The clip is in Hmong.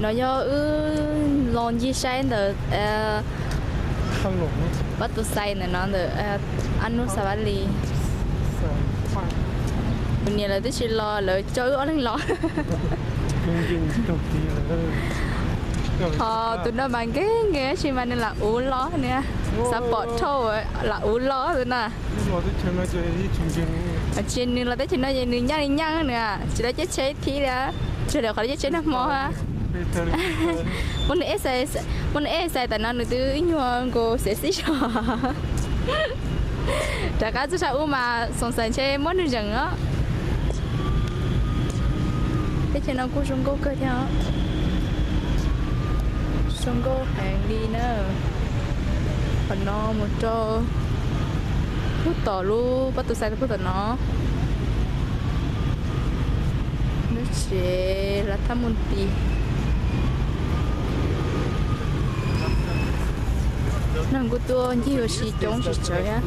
Yog wb los ncig saib ntawm pab tus xais ntawm no ntawm Ab Nub Xav Vaj Lis. Tus niam lawv twb tsis los, lawv coj wb ob leeg los. Ho tus no mas nkees nkees tab sis mas nws lam uv los nws, xav pom dhau lam uv los tus no. Tsis nws los teb chaws no ces nws nyaj li nyaj nws tsis tau caij tsheb thib li, tsuas lawv qhov caij tsheb nag hmo. Muab nws ej xais tam no nws twb nyuag nkaus xiav xib zog. Rov qab txog sab ub mas xoom xaim ntshe muab nws zeem os. Teb chaws no kuj zoo nkauj kawg thiab os. Zoo nkauj heev li na. Qhov no mus rau puag tom lub pab tus xais puag tom no. Lub tsev lav thab mus ti. Neeg kuj tuaj ncig ua si coob tsis tsawg thiab.